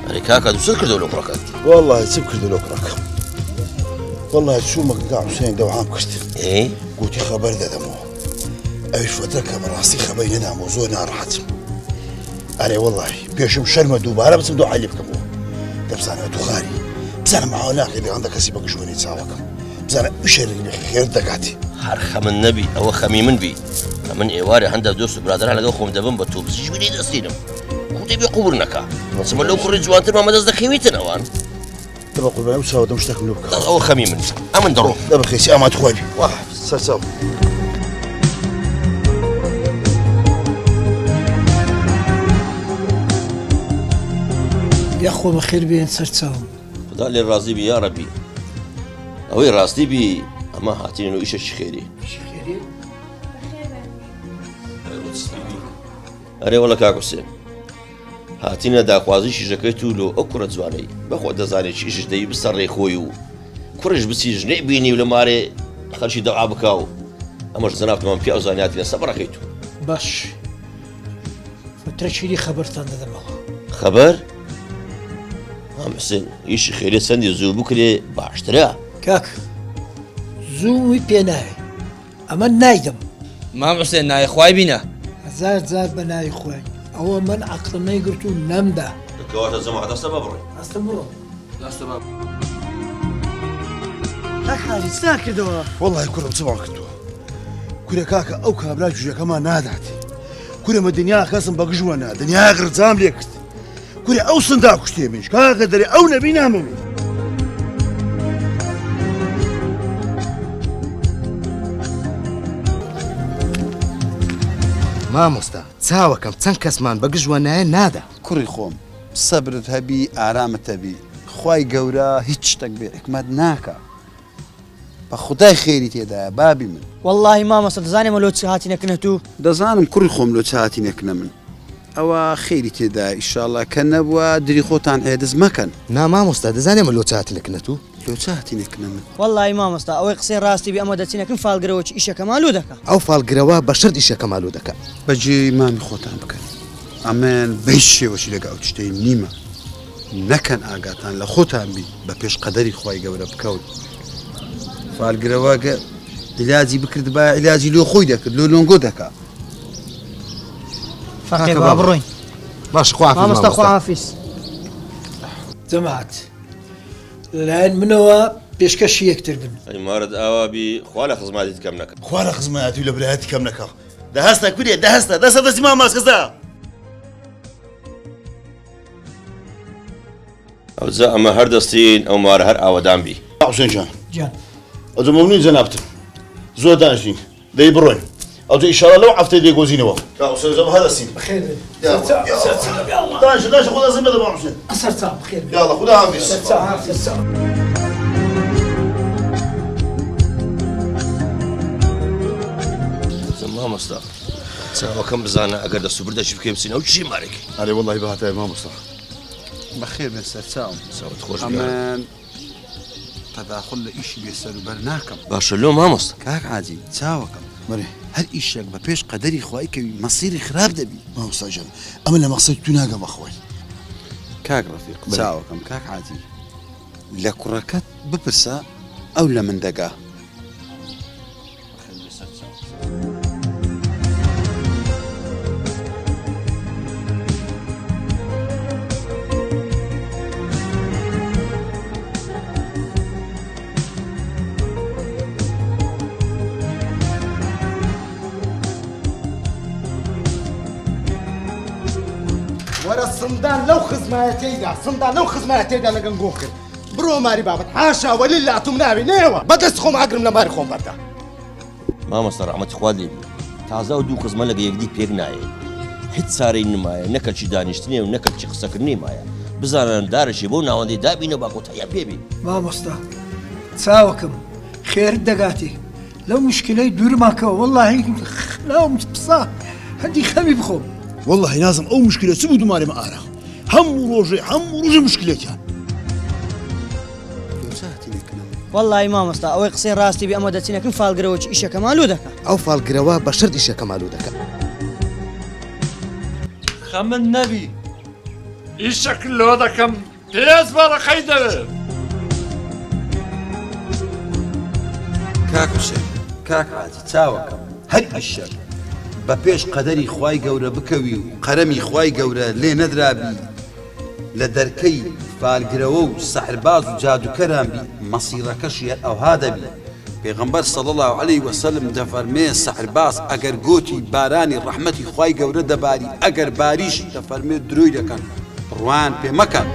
ئەرێ کاکە دوو چت کردەوە لە کوڕەکەت؟ وەڵڵاهی چم کردو لە کوڕەکەم وەڵڵاهی چوومە گا حوسێن دەوعام کرد ئێ گوتی خەبەر دەدەمەوە ئەویش فەترە کە بەڕاستی خەبەری نەدامەوە زۆر ناڕەحەتم ئەرێ وەڵڵاهی پێشم شەرمە دووبارە بچم دوعای لێ بکەمەوە دەبزانە دوخاری بزانم ئاوا ناکرێ بێ کەسی بە گژوێنی چاوەکەم بزانە ئیشێک بێ خێر دەگاتی. هەر خەمت نەبی ئەوە خەمی من بی کە من ئێوارێ هەندە دۆست و برادەران لەگەڵ خۆم دەبم بە تۆپزیش بینی دەستینم کوڕی بێ قوبور نەکا چمە لەو کوڕی جوانتر مامە دەست دەکەویتن ئەوان. دە بە قوربانی ئەو چاوە دەم شتێکم لۆ بکە. ئەوە خەمی من ئەمن دەڕۆم. دە بەخێسی ئاماد خوای بی. واه سەرچاو. یاخوا بەخێر بێن سەرچاوم. خودا لێ ڕازی بی یاڕەبی. ئەوەی ڕاستی بی ئەمە هاتینن و ئیشەکی خێری. ئیشی خێری؟ ئەرێ وەڵە کاک حوسێن هاتینە داخوازی شیشەکەی تو لۆ ئەو کوڕە جوانەی بەخۆ دەزانێ چیشش دەی بسە ڕێ خۆی و کوڕیش بچی ژنەی بینی و لە مارێ خەرشی دەعا بکا و ئەمەش جەنابتمان پیاو زانیاتینە سەبڕەکەی تو. باش فترەکیری خەبەرتان دەدەمەوە. خەبەر؟ مام حسێن ئیشی خێرێ چەندی زوو بکرێ باشترە. کاک زووی پێ ناوێ ئەمە نایدەم. مام حسێن ناوی خوای بینە. هەزار جار بە ناوی خوای ئەوە من عەقڵم نەیگرت و نەمدا. کەواتە جەماعەت هەستە با بڕۆین. هەستە بڕۆ. هەستە با. کاک حاجی چتان کردەوە؟ وەڵی کوڕم چمان کردووە کورە کاکە ئەو کابرا جوژەکەمان نادات کورە مە دنیا کەسم بە گژوە نا دنیا ڕجام لێ کرد کورە ئەو سندا کوشتێ منیش کاکە دەرێ ئەو نەبی نامەوێ. مامۆستا چاوەکەم چەند کەسمان بە گژوە نایە نادا. کوڕی خۆم سەبرت هەبی ئارامت هەبی خوای گەورە هیچ شتەک بێ حیکمەت ناکا. بە خودای خێری تێدایە بابی من. وەڵاهی مامۆستا دەزانی ئەمە لۆ چ هاتینە کنە تو؟ دەزانم کوڕی خۆم لۆ چ هاتینە کنە من ئەوە خێری تێدایە ئیشاڵا کە نەبوە دری خۆتان عێدز مەکەن. نا مامۆستا دەزانی ئەمە لۆ چ هاتینە کنە تو؟ لۆ چ هاتینە کنە من؟ وەڵاهی مامۆستا ئەوەی قسەی ڕاستی بی ئەمە دەچینە کن فاڵگرەوە چ ئیشەکەمان لۆ دەکا. ئەو فاڵگرەوە بە شەرت ئیشەکەمان لۆ دەکا. بە جێی مامی خۆتان بکەن ئەمن بە هیچ شێوەکی لەگە ئەو تشتەی نیمە. نەکەن ئاگاتان لە خۆتان بی بە پێش قەدەری خوای گەورە بکەون فالگرەوە گە عیلاجی بکردبایە عیلاجی لۆ خۆی دەکرد لۆ لۆنگۆ دەکا فەقێ با بڕۆین باش خوا حافیز مامۆستا خوا حافیز جەماعەت لەلایەن منەوە پێشکەشی یەکتر بن. ئەی مارت ئاوا بی خوا لە خزمەتیت کەم نەکا. خوا لە خزمەتی و لە برایەتی کەم نەکا. دە هەستە کورێ دە هەستە دەستە دەستی ماماس کەسە. ئەوجا ئەمە هەر دەستین ئەو مارە هەر ئاوەدان بی. حوسێن جان جان ئەوجا مەمنون جەنابتم زۆر دانیشتین دەی بڕۆین ئەوجا ئیشاڵا لەو هەفتەی دەیگۆزینەوە. کاک حوسێن جان هەر دەستین. بەخێر بێن. دانیشە دانیشە خۆ دەستم بەدە مام حوسێن. سەرچاو بەخێر بێن. یاڵا خودا حافیز. سەرچاو سەرچاو. مامۆستا چاوەکەم بزانە ئەگەر دەست و بردەکی بکەی بچین ئەو چی مارێکی. ئەرێ وەڵی بەهاتای مامۆستا. بەخێر بێن سەرچاوم. چاوت خۆش بێ. ئەمن تەداخول لە ئیشی بێ سەروبەر ناکەم. باشە لۆ مامۆستا؟ کاک حاجی چاوەکەم. بەرێ. هەر ئیشێک بە پێش قەدەری خوای کەوی مەسیری خراپ دەبی. مامۆستا گیان ئەمن لە مەقسەدی تو ناگەم بەخوای. کاک ڕەفیق چاوەکەم کاک حاجی لە کوڕەکەت بپرسە ئەو لە من دەگا. وەرە سندان لەو خزمایەتەیدا سندان لەو خزمایەتەیدا لە گەنگۆ کرد بڕۆ ماری بابت حاشا وەللە ئەتوم ناوی نەیەوە بەدەست خۆم ئاگرم لە ماری خۆم بەردا. مامۆستا ڕەحمەتی خوا لێ بی تازە ئەو دوو خزمە لەگە یەکدی پێک نایەن هیچ چارەی نمایە نە کەلکی دانیشتنێ و نە کەلکی قسەکردنی مایە بزانن دارەکی بەو ناوەندەی دابینە با کۆتاییان پێ بێ. مامۆستا چاوەکەم خێرت دەگاتێ لەو مشکلەی دوورمان کەوە وەڵاهی خراوم پسا هەندی خەمی بخۆم. وەڵاهی نازم ئەو مشکلە چ بوو دومارێ مە ئارا هەموو ڕۆژێ هەموو ڕۆژێ مشکلێکیان. وەڵاهی مامۆستا ئەوەی قسەی ڕاستی بی ئەمە دەچینە کن فاڵگرەوە چ ئیشەکەمان لۆ دەکا. ئەو فاڵگرەوە بە شەرت ئیشەکەمان لۆ دەکا. خەمت نەبی. ئیشەک لۆ دەکەم پێنج وەرەقەی دەوێ. کاک حوسێن، کاک حاجی چاوەکەم هەر ئیشەک بە پێش قەدەری خوای گەورە بکەوی و قەرەمی خوای گەورە لێ نەدرابی لە دەرکەی فالگرەوە و سەحرباز و جادوکەران بی مەسیڕەکەشی هەر ئەوها دەبی پێغەمبەر صلی اللە علیە وسلم دەفەرمێ سەحرباز ئەگەر گۆتی بارانی ڕەحمەتی خوای گەورە دەباری ئەگەر باریش دەفەرمێ درۆی دەکەن بڕوایان پێ مەکەن.